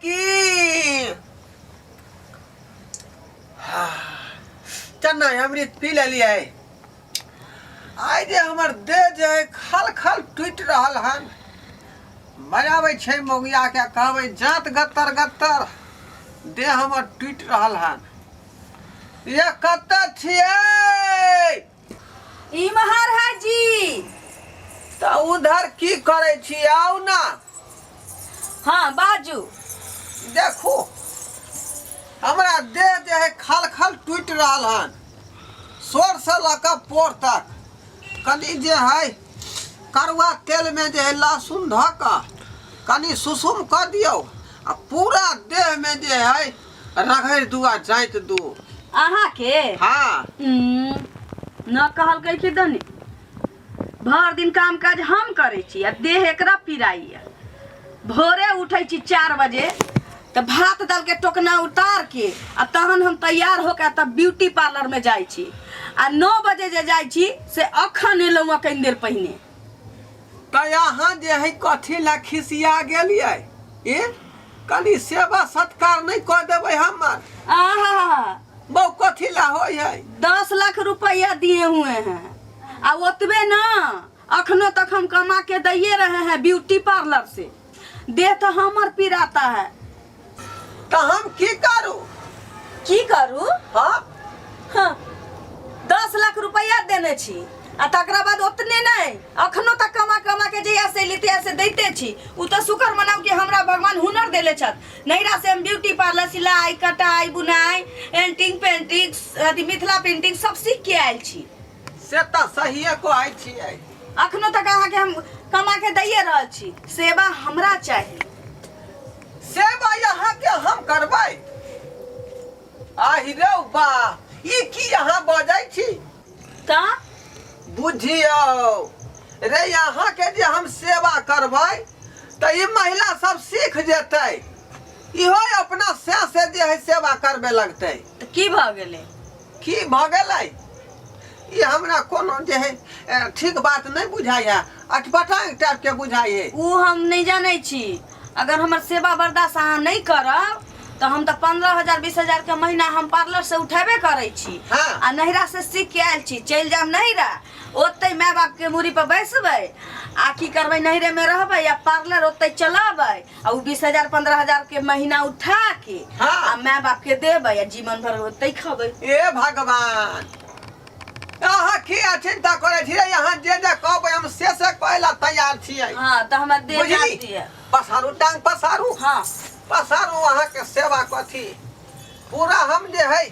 की? चना अमृत पी लेलियै। आइ जे हमर देह जे है खल खल टूटि रहल हन। बजाबै छै मौगिया के, कहबै जात गत्तर गत्तर देह हमर टूटि रहल हन। ये कतऽ छियै? इम्हर है जी। तऽ उधर की करै छी? आउ ना। हाँ, बाजू। देखू, हमरा देह जे है खल खल टूटि रहल हन, सोर से लऽ कऽ पोर तक। कनि जे है करुआ तेलमे जे है लहसुन धऽ कऽ कनि सुसुम कऽ दियौ आ पूरा देहमे जे है रगड़ि दू आ जाँति दू। अहाँके? हाँ। न कहलकै कि दनी भरि दिन काम काज हम करै छी आ देह एकरा पिराइए। भोरे उठै छी 4 बजे तऽ भात दालके टोकना उतार के आ तहन हम तैयार होके तब ब्यूटी पार्लरमे जाइ छी आ 9 बजे जे जाइ छी से अखन एलहुँ हँ कनि देर पहिने। तऽ अहाँ जे है कथी लए खिसिया गेलियै? ए कनि सेवा सत्कार नहि कऽ देबै हमर? आहा। बहु कथी लए होइ है? 10 लाख रुपया दिए हुए हैं आ ओतबे ना, अखनो तक हम कमा के दैये रहे हैं ब्यूटी पार्लर से। देह तो हमर पिराता है। तऽ हम की करू? की करू? हाँ। हाँ, 10 लाख रुपया देने छी आ तकरा बाद ओतने नहीं, अखनो तक कमा कमा के जहिया से अयली तहिया से दैते छी। उ तऽ शुक्र मनाउ कि हमरा भगवान हुनर देले छथि। नैहरा से हम ब्यूटी पार्लर, सिलाई कटाई बुनाई, एंटिंग पेंटिंग, अथी मिथिला पेंटिंग सब सीख के आयल छी। से तऽ सहिए कहै छियै। अखनो तक अहाँके हम कमा के दैये रहल छी। सेवा हमरा चाही। सेवा अहाँके हम करबै? आहि रे बा, ई की अहाँ बजै छी? तऽ? बुझियौ रे, अहाँके जे हम सेवा करबै तऽ ई महिला सब सीख जेतै, इहो अपना से से जे है सेवा करबे लगतै। तऽ की भऽ गेलै? की भऽ गेलै? ई हमरा कोनो जे है ठीक बात नहि बुझाइए, अटपटांग टाइपके बुझाइए। ओ हम नहि जानै छी। अगर हमर सेवा बर्दाश्त अहाँ नहि करब तऽ हम तऽ 15,000 20,000 के महीना हम पार्लर से उठेबे करै छी। आ नैहरा से सीख के आयल छी। चलि जायब नैहरा, ओतै माय बाप के मूड़ी पर बैसबै आ की करबै, नैहरे में रहबै आ पार्लर ओतै चलेबै आ ओ 20,000 15,000 के महीना उठा के आ माय बाप के देबै आ जीवन भर ओतै खबै। ए भगवान, अहाँ की चिंता करै छियै? अहाँ जे जे कहबै हम से से कहै ला तैयार छियै। हाँ, तऽ हमरा दे बुझली? जाती है। पसारू टांग, पसारू। पसारू। अहाँके सेवा कथी, पूरा हम जे है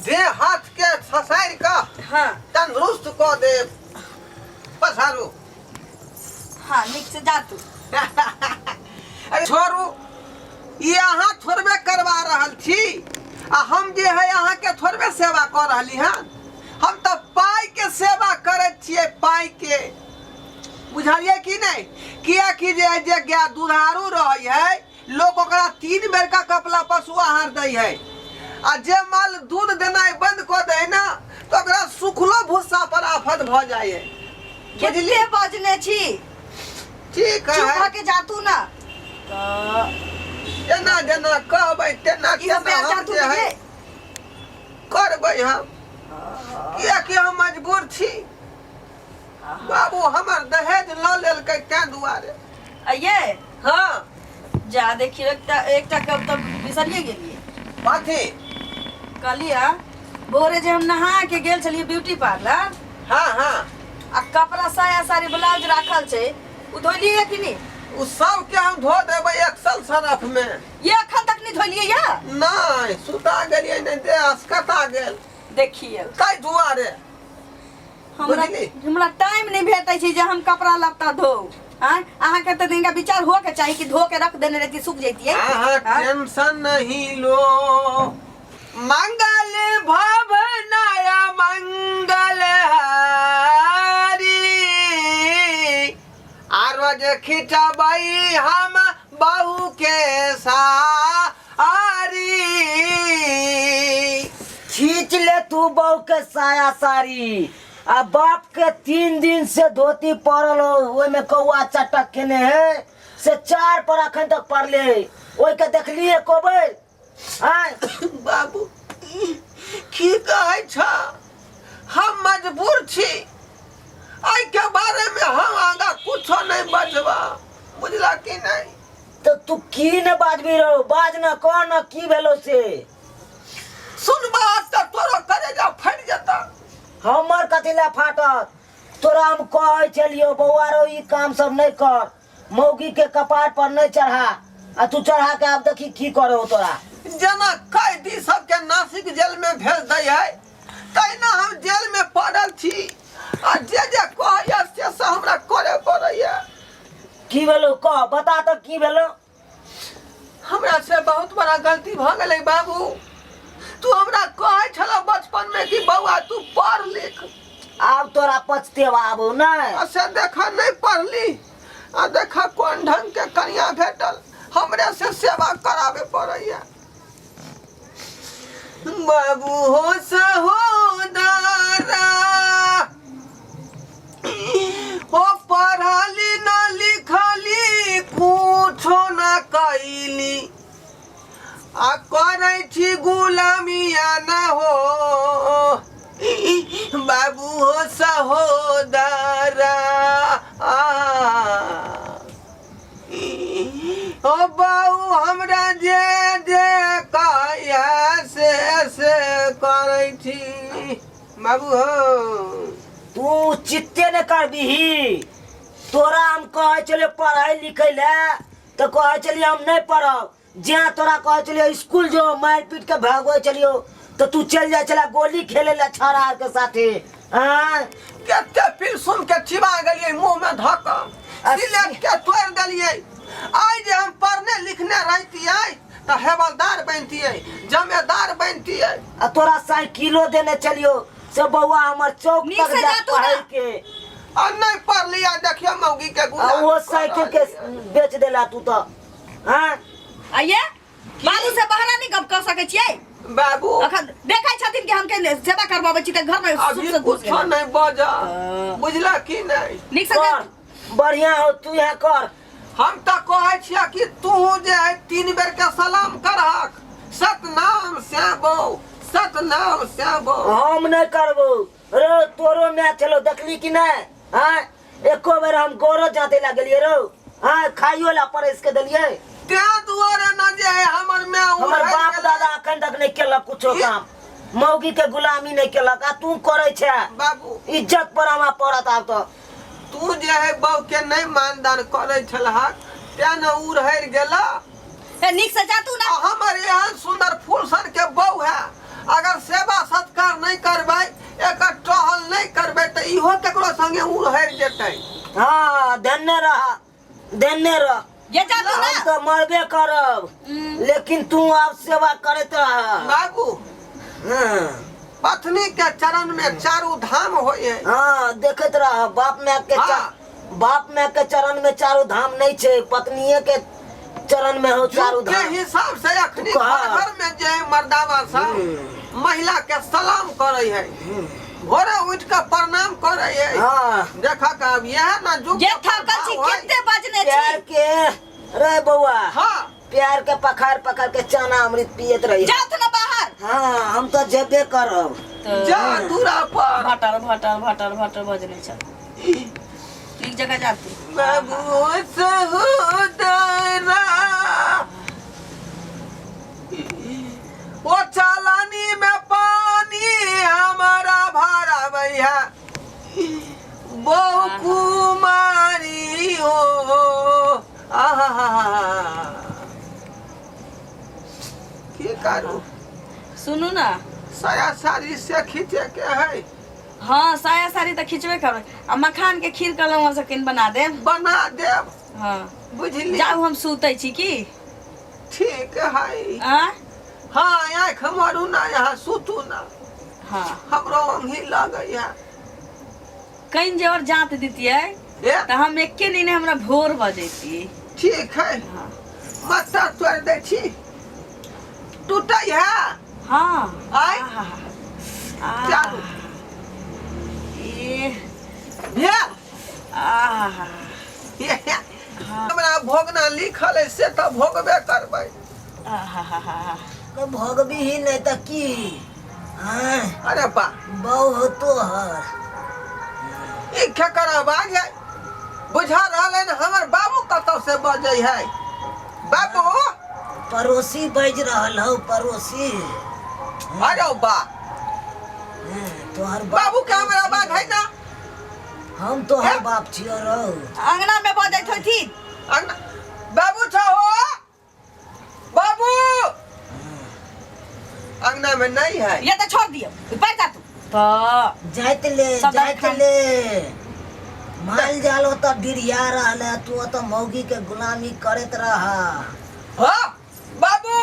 देह हाथ के ससारि कऽ तंदुरुस्त कऽ देब। पसारू। हाँ, नीक से जा तू। अरे छोड़ू, ई अहाँ थोड़बे करवा रहल छी आ हम जे है अहाँके थोड़बे सेवा कऽ रहली हन। हम तऽ पाइ के सेवा करैत छियै, पाइ के। बुझलियै कि नहि? किएकि जे जे गाय दुधारू रहै है, लोक ओकरा 3 बेर का कपला पशु आहार दै है आ जे माल दूध देनाइ बंद कऽ दै है ना, तऽ ओकरा सुखलो भुस्सा पर आफत भऽ जाइ है। कते बजने छी। ठीक चुप है। भऽ के जा तू ना तऽ। जेना जेना कहबै तेना इहो तेना प्यार हम जा तू जे है बुझले। करबै हम, किएकि हम मजबूर छी बाबू। हमर दहेज लऽ लेलकै तें दुआरे। अये। हाँ। जा देखियो, एकटा एकटा कप तऽ बिसरिए गेलियै। कथी? कहलियै भोरे जे हम नहा के गेल छलियै ब्यूटी पार्लर हाँ हाँ आ कपड़ा साया साड़ी ब्लाउज राखल छै, ओ धोलियै कि नहि? ओ सबके हम धो देबै एक्सल सरफ में। ये अखन तक नहीं धोलियै या? नहि, सुता गेलियै नहि, देह असकता गेल। देखियै। ताहि दुआरे। हमरा बुझली? हमरा टाइम नहीं भेटै छै जे हम कपड़ा लत्ता धो। आँय, अहाँके तऽ दिनका विचार हो के चाही कि धो के रख देने रहती, सूख जैतियै। अहाँ टेंशन नहीं लो। मंगल भवनाया मंगल हरी, आ रोज खिंचबै हम बहू के सारी। खींच ले तू बहू के साया साड़ी आ बाप के 3 दिन से धोती पड़ल हो, ओहिमे कौआ चटक केने है। से चार पर अखन तक पड़ले ओहिके देखली एको बेर आँय बाबू की कहै छ हम मजबूर छी एहिके बारेमे हम आगाँ कुछो नहि बजबा बुझला कि नहि तऽ तू की ने बाजबी रहो बाज न कह न की भेलो से सुनबा तऽ तोरो करेजा फाटि जेता हमर कथी लए फाटत तोरा हम कहै छलियौ बौआ रो ई काम सब नहि कर मौगी के कपार पर नहि चढ़ा आ तू चढ़ा के आब देखी की करो तोरा जेना कैदी सबके नासिक जेल में भेज दै है तहिना हम जेल में पड़ल छी आ जे जे कहैया से से हमरा करे पड़ैया की भेलो कह बता तऽ की भेलो हमरा से बहुत बड़ा गलती भऽ गेलै बाबू तू हमरा कहै छल बचपन में कि बौआ तू पढ़ लिख आब तोरा पछतेवा आबो नहि आ से देख नहीं पढ़ली आ देख कोन ढंग के कनिया भेटल हमरे से सेवा करावे पड़ैया बाबू हो सहोदरा हो पढ़ली न लिखली कुछो न कैली आ करै छी गुलामिया न हो बाबू हो सहोदरा आ ओ बाबू हमरा जे जे कहैया से से करै छी बाबू हो तू चित्ते ने करबिही तोरा हम कहै छलियै पढ़ै लिखै लए तऽ कहै छलियै हम नहि पढ़ब जहाँ तोरा कहै छलियै स्कूल जो मारि पीट के भागबै छलियौ तऽ तू चलि जाइ छला गोली खेले लए छौड़ा आरके साथे आँय कते पिलसुम के चिबा गेलियै मुंह में धऽ कऽ सिलेट के तोड़ि देलियै आइ जे हम पढ़ने लिखने रहितियै तऽ हेवलदार बनितियै जमेदार बनितियै आ तोरा साइकिलो देने चलियो से बौआ हमर चौक नीक तक से जा जा तू ना। पढ़ै के आ नहि पढ़लियै देखियौ मौगी के आ गुलामी वो कऽ साइकिल के रहल यऽ। बेच देला तू तऽ हाँ आइए बाबू से बहरा नहीं गप कर सकै छियै बाबू अखन देखै छथिन कि हम के सेवा करबाबै छी तऽ घर में अभी सुख से घुस कुछो गेलै नहीं बजा हाँ। बुझला कि नहीं नीक से कर बढ़िया हो तू यहाँ कर हम तऽ कहै छियै कि तू जे है तीन बेर के सलाम करहक सतनाम श्यामो सतनाम श्यामो हम नहीं करबो रो तोरो माय चलो देखली कि नहीं हाँ एको बेर हम गोरो जाते ला गेलिए रो हाँ खाइयो ला परस के देलिए तें दुआरे न जे है हमर माय हमर उड़ै बाप गेलै। दादा अखन तक नहीं केलक कुछो काम मौगी के गुलामी नहीं केलक आ तू करे छे बाबू इज्जत पर हमरा पड़त आब तो तू जे है बहू के नहीं मानदान करे छलहक तें न उड़हरि गेला ए नीक से जा तू ना आ हमर एहन सुंदर फूल सन के बहू है अगर सेवा सत्कार नहीं करबै एकर टहल नहीं करबै तऽ इहो केकरो संगे उड़हरि जेतै हाँ धन्य रह धन्य रह ये जा तू ना हम तो मरबे करब लेकिन तू आब सेवा करैत रह बाबू हाँ पत्नी के चरण में चारू धाम होइ है हाँ देखैत रह बाप माय के हाँ। बाप माय के चरण में चारू धाम नहीं छै पत्नीये के चरण में हो चारू युग के धाम हिसाब से अखनी तू कह। घर घर में जे है मर्दावा सब महिला के सलाम करे है भोरे उठ के प्रणाम करे है हाँ देखा का अब यह ना युग ये के थकल छी प्रभाव है। कते बजने प्यार छी के रे बौआ हाँ प्यार के पखार पखार के चना अमृत पियत रही जाओ ना बाहर हाँ हम तो जेबे करब जा दूरा पर भटर भटर भटर भटर बजने छ नीक जगह जा तू बाबू सहोदरा ओ चालानी में पानी हमारा भरा भैया बहु कुमारी हो आहा की करू सुनू ना साया साड़ी से खींचे के है हाँ साया साड़ी तऽ खिचबे करबै आ मखान के खीर कहलहुँ से कनि बना देब बना देब हाँ बुझली जाउ हम सुतै छी की ठीक है आ हाँ आँखि मारू ना यहाँ सुतू ना हाँ हमरो अंगी लगैया कनि जे और जाँत दितियै ए तऽ हम एके नीने हमरा भोर भऽ जैतियै ठीक है हाँ मच्छर तोड़ि दै छी टूटै है हाँ आय आहा चालू ए भेल आहा हमरा भोगना लिखल है से तऽ भोगबे करबै। आहाहाहा। भोगबी नहि तऽ की? आँय, अरे बा, बहु तोहर ई केकर आवाज है? बुझा रहल है ने हमर बाबू कतौ से बजै है। बाबू, पड़ोसी बाजि रहल हौ, पड़ोसी। अरे बा, तोहर बाबू के हमर आवाज है ना? हम तोहर बाप छियो रौ। अंगना में बजैत होथिन। अंगना बाबू छहो? बाबू अंगना में नहीं है। ये तो छोड़ दियो, ऊपर जा तू तो जाइत ले, सब जाइत खान- ले। माल जाल ओतऽ डिरिया रहल है, तू ओतऽ मौगी के गुलामी करैत रह। हाँ बाबू,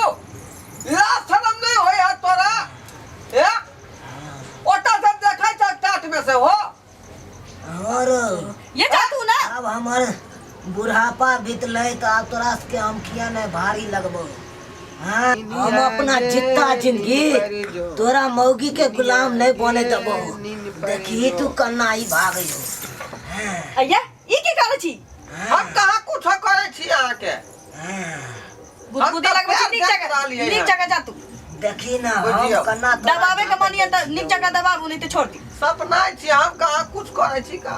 लाज शरम नहीं होय है तोरा? ए ओटा सब देखै छ टाट में से हो। और ये जा तू ना। आब हमर बुढ़ापा बीतलै तऽ आब तोरा सबके हम किया नहि भारी लगबौ? हाँ, हम अपना जित्ता जिंदगी तोरा मौगी के गुलाम नहीं बने देबौ। देखी तू कन्ना ई भागै हो। अय्या, ई की करै छी? हम कहाँ कुछ करै छी अहाँके? गुदगुदी हम तऽ लगबै छी। नीक पैर जगह देख रहलियै नीक हन। जगह जा तू। देखी ना, हम बुझियौ। कन्ना तोरा दबावे के मन ये तऽ नीक जगह दबाबू, नहीं तऽ छोड़ दी। सपना छी, हम कहाँ कुछ करै छी का?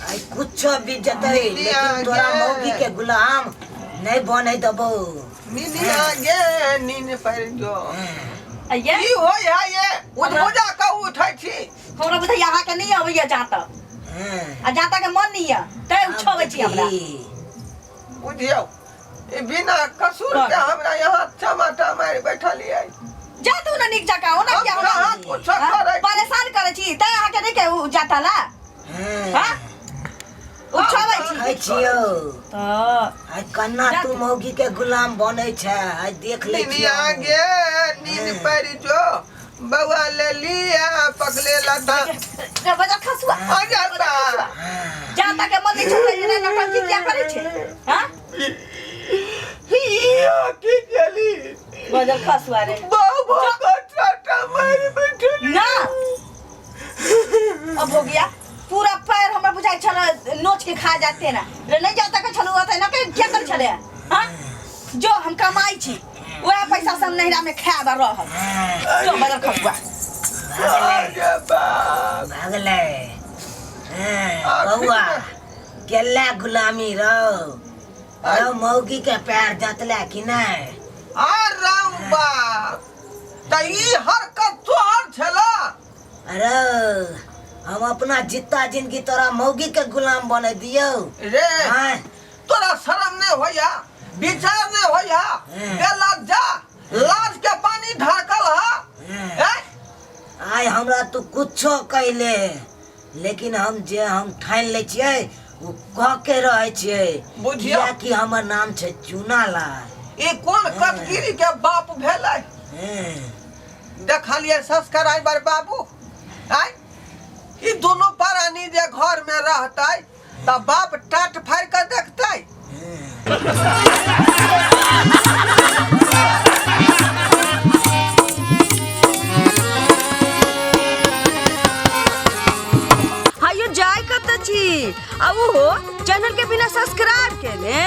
आइ कुछो बीत जेतै लेकिन तोरा मौगी के गुलाम नहीं बने देबौ। निनिया गे, नीन पड़ि जो। अय्या, की होय है ये? उठबुजा के उठै छी। हमरा बुझाइया अहाँके नहीं अबैया जाता आ जाता के मन नहीं है तै उछबै छी हमरा। बुझियौ, ई बिना कसूर के हमरा यहाँ चमाटा मारि बैठल ये। जा तू ना नीक जगह ओना हम किया कहाँ कुछो करै छी? परेशान करै छी तै अहाँके नहीं के उ जाता ला। हाँ, उछबै छी। खाइ छियौ तऽ आइ कन्ना तू मौगी के गुलाम बनै छै, आइ देख लै निनिया छियौ। गे, नीन पड़ि जो, बौआ ले लिया पगले लता। रे बजा खसुआ। अरे बा, जाता के मन नहीं छोड़ै रे, नौटंकी किया करै छै? हाँ हिया की गेली? बजल खसुआ रे। बाबू का चाटा मारि बैठल ना अब हो गया पूरा पैर, हमरा बुझाइ छल नोच के खा जाते ना रे। नहीं जाता के छलू ओतै ना के क्या कर छले? हाँ, जो हम कमाई छी वएह पैसा से हम नैहरा में खायब आ रहब। जो बजल खसुआ। अरे बाप, भगलै। हाँ, बौआ केला गुलामी रौ रौ, मौगी के पैर जतले कि नहि? अरे बाप, तऽ ई हरकत तोहर छला? अरे हम अपना जित्ता जिंदगी तोरा मौगी के गुलाम बने दियौ रे? हाँ, तोरा शरम नहीं होया, विचार नहीं होया? बेलज्जा, लाज के पानी ढाकल हा। हैं? आइ हमरा तू कुछो कैले लेकिन हम जे हम ठानि लै छियै ओ कह के रहै छियै। बुझियौ। कियाकि हमर नाम छै चूनालाल। ई कोन कतगिरी के बाप भेलै? देखलियै सब्सक्राइबर बाबू, आय ई दुनू प्राणी जे घर में रहतै तऽ बाप टाट फाड़ि कऽ देखतै। हायो, जाय कत छी आ ओहो चैनल के बिना सब्सक्राइब केने?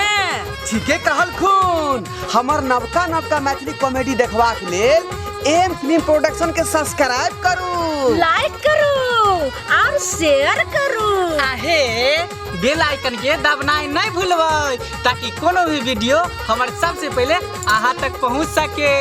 ठीके कहलखुन। हमर नवका नवका मैथिली कॉमेडी देखबाक लेल एम फिल्म प्रोडक्शन के सब्सक्राइब करू, लाइक करू और शेयर करू। आहे बेल आइकन के दबनाइ नहि भूलबै ताकि कोनो भी वीडियो हमर सबसे पहिले अहाँ तक पहुँच सके।